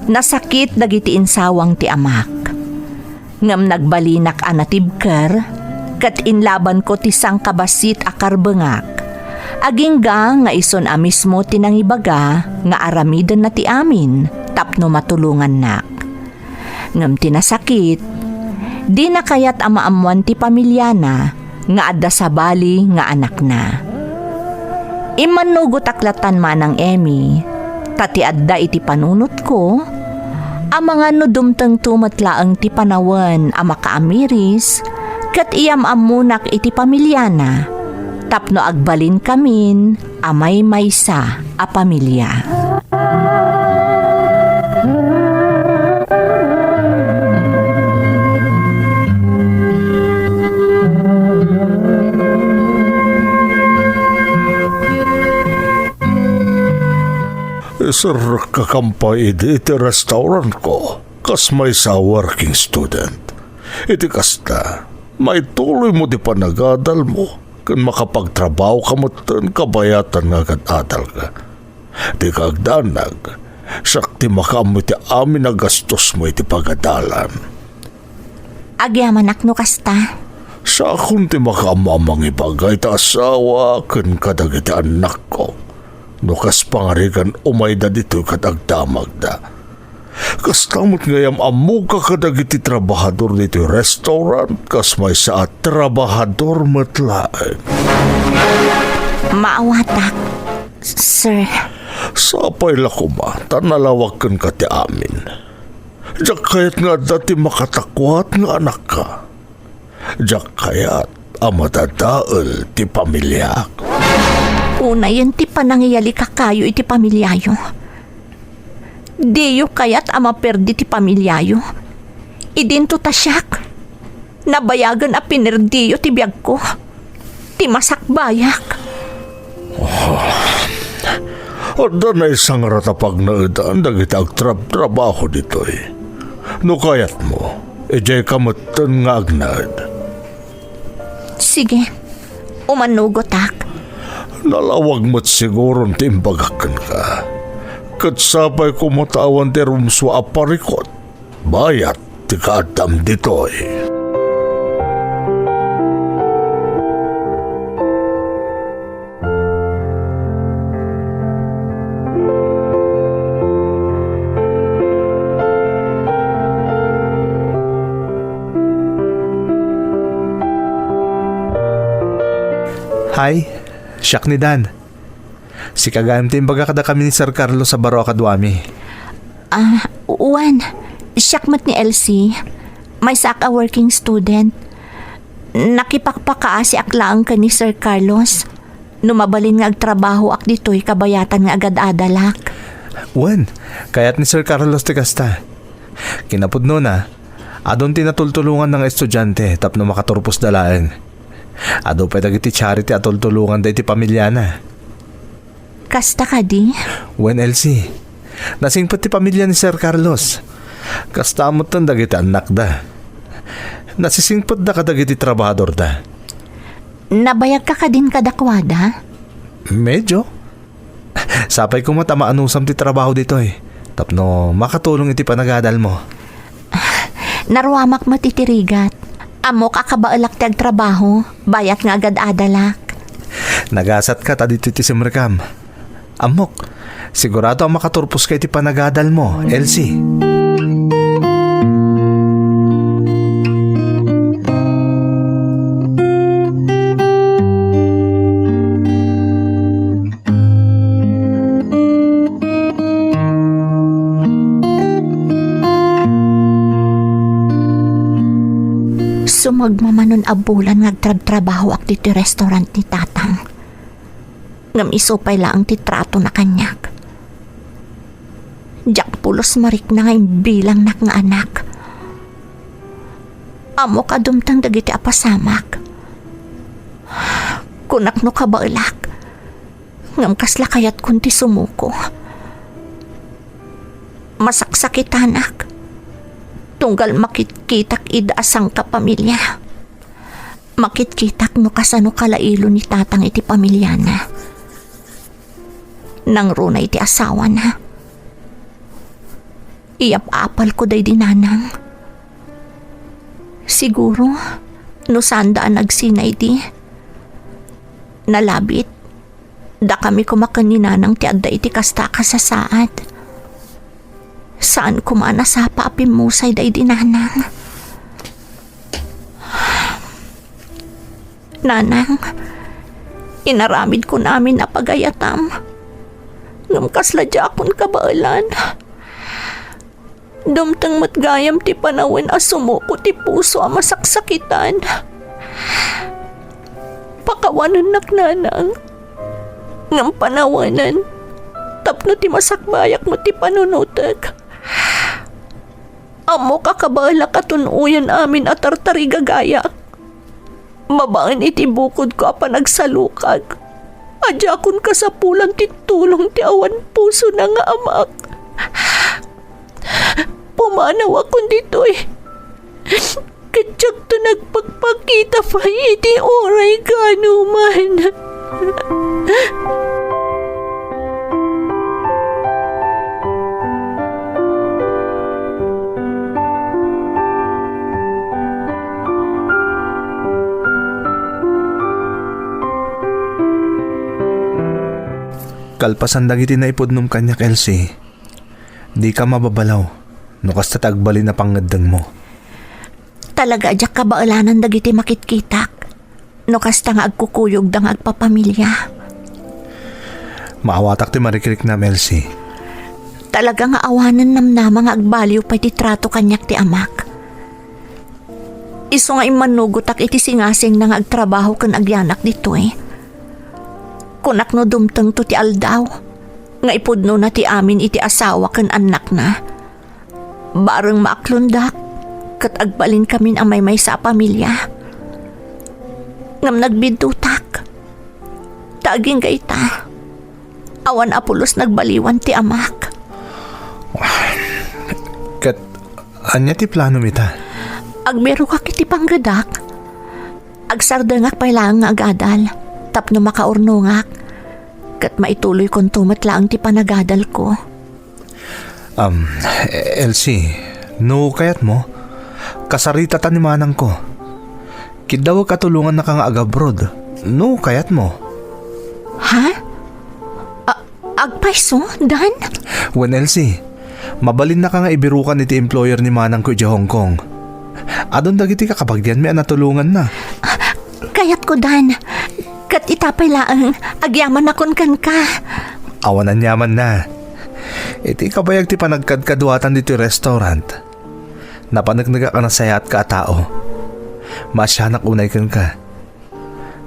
Nasakit dagiti insawang ti amak. Ngem nagbalinak a natibker, ket inlabanko ti sangkabassit a karbengak. Agingga nga isun a mismo ti nangibaga nga aramidenna ti amin tapno matulongannak. Ngem ti nasakit, dina kayat a maammoan ti pamiliana nga adda sabali nga anakna. Immannugotak latan, Manang Emmy, ta ti adda iti panunotko, amangan no dumtengto met laeng ti panawen a makaamiris ket iyam-ammonak iti pamiliana tapno agbalinkamin a maymaysa a pamilia. Iserrekka pay idi iti restaurantko kas maysa a working student. Iti kasta, maituloymo ti panagadalmo ken makapagtrabahoka metten kabayatan nga agad-adalka. Dika agdanag, siak ti makaammo iti amin a gastosmo iti pagadalan. Agyamanak no kasta. Siakon ti makaammo a mangibaga iti asawa ken kadagiti annakko. No kas pangarigan umayda ditoy ket agdamagda. Kasta met nga iyam-ammoka kadagiti trabahador ditoy restaurant kas maysa a trabahador met laeng. Maawatak, sir. Sapay la koma ta nalawag kenka ti amin. Diak kayat nga adda ti makatakuat nga anakka. Diak kayat a madadael ti pamiliak. Unayen ti panangiyalika kayo iti pamiliayo. Diyo kayat a maperdi ti pamiliayo. Idinto ta siak, nabayagen a pinerdiyo ti biagko, ti masakbayak. Oh, Adda naisangrat a pagnaedan dagiti agtrabtrabaho ditoy. No kayatmo, idiayka metten nga agnaed. Sige, umanugotak. Nalawag met siguron ti imbagak kenka. Ket sapay koma ta awan ti rumsua a parikut bayat ti kaaddam ditoy. Hi, siak ni Dan. Sika gayam ti imbaga kadakami ni Sir Carlos a baro a kaduami. Ah, wen, siak met ni Elsie. Maysaak a working student. Nakipakpakaasiak laeng ken ni Sir Carlos. No mabalin nga agtrabahoak ditoy kabayatan nga agad-adalak. Wen, kayat ni Sir Carlos ti kasta. Kinapudnona, adun ti natultulonganda nga estudiante tapno makaturposda laeng. Adu pay dagiti charity a tultulonganda iti pamiliana. Kasta kadi? Wen, Elsie, nasingpet ti pamilia ni Sir Carlos. Kasta metten dagiti annakda. Nasisingpetda kadagiti trabahadorda. Nabayagka kadin kadakuada? Medyo. Sapay koma ta maanusam ti trabaho ditoy tapno makatulong iti panagadalmo. Naruamak met iti rigat. Ammok a kabaelak ti agtrabaho, bayat nga agad-adalak. Nagasatka ta ditoy ti simrekam. Ammok, sigurado a makaturposka iti panagadalmo, Elsie. Sumagmamano a bulan nga agtrabtrabahoak ditoy restaurant ni Tatang. Ngem isu pay laeng ti tratona kaniak. Diak pulos marikna nga imbilangnak nga anak. Ammok a dumteng dagiti a pasamak. Kunak no kabaelak, ngem kasla kayatkon ti sumuko. Masaksakitanak, tunggal makitkitak ida a sangkapamilia. Makitkitak no kasano kalailo ni Tatang iti pamiliana. Nangruna iti asawana. Iyap-apalko daydi Nanang. Siguro, no saanda a nagsina idi, nalabit, dakami koma ken ni Nanang ti adda iti kasta a kasasaad. Saan koma a nasapa a pimmusay daydi Nanang. Nanang, inaramidkon amin a pagayatam. Ngem kasla diakon kabaelan. Dumteng met gayam ti panawen a sumuko ti puso a masaksakitan. Pakawanennak, Nanang. Ngem panawanen, tapno ti masakbayak met ti panunotek. Ammok a kabaelak a tun-oyen amin a tartarigagayak. Babaen iti bukodko a panagsalukag, a diakon kasapulan ti tulong ti awan pusona nga amak. Pumanawakon ditoy. Ket diakto nagpakpakita pay iti uray kaanoman. Kalpasan dagiti naipudnom kaniak, Elsie, dika mababalaw no kasta ti agbalin a pangngeddengmo. Talaga a diak kabaelanan dagiti makitkitak no kasta nga agkukuyogda nga agpapamilia. Maawatak ti marikriknam, Elsie. Talaga nga awanen namnama nga agbaliw pay ti trato kaniak ti amak. Isu nga immanugotak iti singasingna nga agtrabaho ken agyanak ditoy. Kunak no dumtengto ti aldaw nga ipudnona ti amin iti asawa ken annakna. Bareng maaklondak ket agbalinkamin a maymaysa a pamilia. Ngem nagbiddutak. Ta agingga ita, Awan a pulos nagbaliwan ti amak. Ket ania ti planom ita? Agbirokak iti panggedak. Agsardengak pay laeng nga agadal tapno makaurnongak, ket maituloykonto met laeng ti panagadalko. Um, Elsie, no kayatmo, kasaritata ni manangko. Kiddawek a tulongannaka nga agabroad, no kayatmo. Ha? A-, agpayso, Dan? Wen, Elsie, mabalinnaka nga ibirokan iti employer ni manangko idiay Hong Kong. Adun dagiti kakabagianmi a natulonganna. Kayatko, Dan. Ket ita pay laeng, agyamanakon kenka. Awan aniamanna. Iti kabayag ti panagkadkaduatan ditoy restaurant, napaneknegak a nasayaatka a tao. Maasianak unay kenka.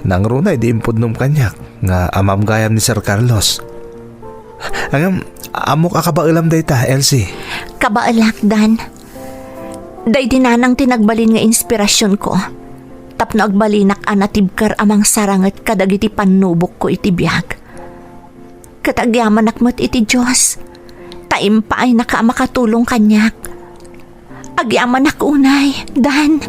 Nangruna idi impudnom kaniak nga amam gayam ni Sir Carlos. Ngem, ammok a kabaelam dayta, Elsie. Kabaelak, Dan. Daydi nanang ti nagbalin nga inspirasionko tapno agbalinak a natibker a mangsaranget kadagiti pannubokko iti biag. Ket agyamanak met iti Dios, ta impaayna a makatulong kaniak. Agyamanak unay, Dan.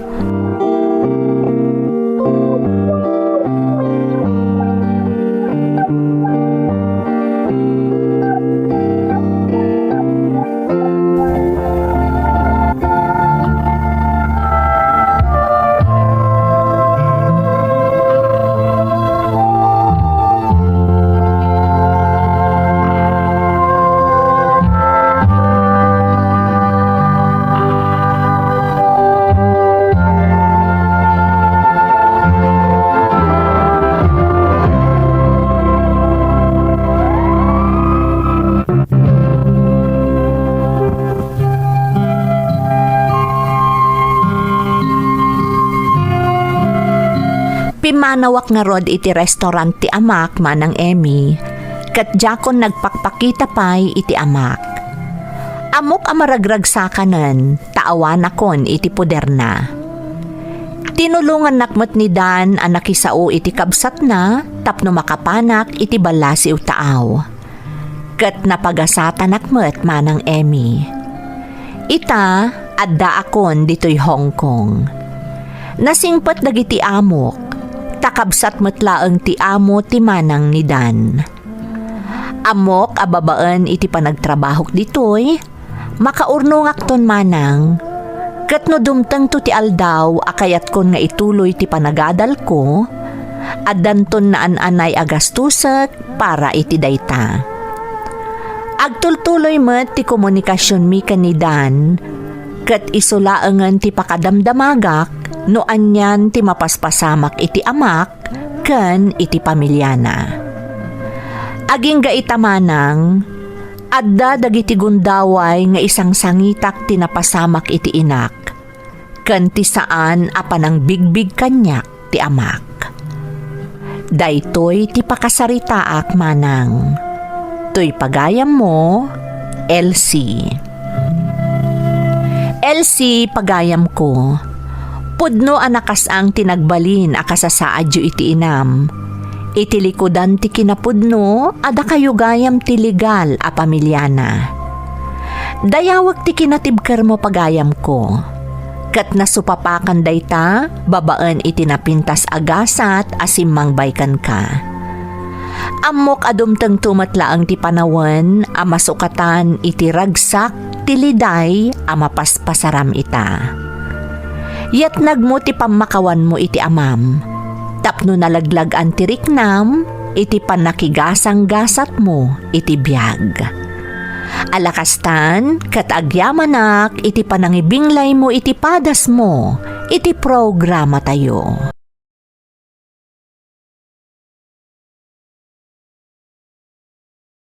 Pimmanawak ngarud iti restaurant ti amak, Manang Emmy, ket diakon nagpakpakita pay iti amak. Ammok a maragragsakanen ta awanakon iti poderna. Tinulongannak met ni Dan a nakisao iti kabsatna tapno makapanak iti ballasiw taaw. Ket napagasatanak met, Manang Emmy. Ita, addaakon ditoy Hong Kong. Nasingpet dagiti amok, ta kabsat met laeng ti amo ti manang ni Dan. Ammok a babaen iti panagtrabahok ditoy, makaurnongakton manang, ket no dumtengto ti aldaw a kayatkon nga ituloy ti panagadalko, addanton naan-anay a gastusek para iti dayta. Agtultuloy met ti komunikasionmi ken ni Dan, ket isu laengen ti pakadamdamagak no anian ti mapaspasamak iti amak ken iti pamiliana. Agingga ita manang, adda dagiti gundaway nga isangsangitak ti napasamak iti inak, ken ti saan a panangbigbig kaniak ti amak. Daytoy ti pakasaritaak manang. Toy pagayammo, Elsie. Elsie, pagayamko, pudno a nakasang ti nagbalin a kasasaadyo iti inam. Iti likudan ti kinapudno, adda kayo gayam ti legal a pamiliana. Dayawek ti kinatibkermo, pagayamko. Ket nasupapakan dayta babaen iti napintas a gasat a simmangbaybay kenka. Ammok a dumtengto met laeng ti panawen a masukatan iti ragsak ti liday a mapaspasaram ita. Yatnagmo ti pammakawanmo iti amam, tapno nalaglag-an ti riknam iti pannakigasanggasatmo iti biag. Ala kastan, ket agyamanak iti panangibinglaymo iti padasmo iti programatayo.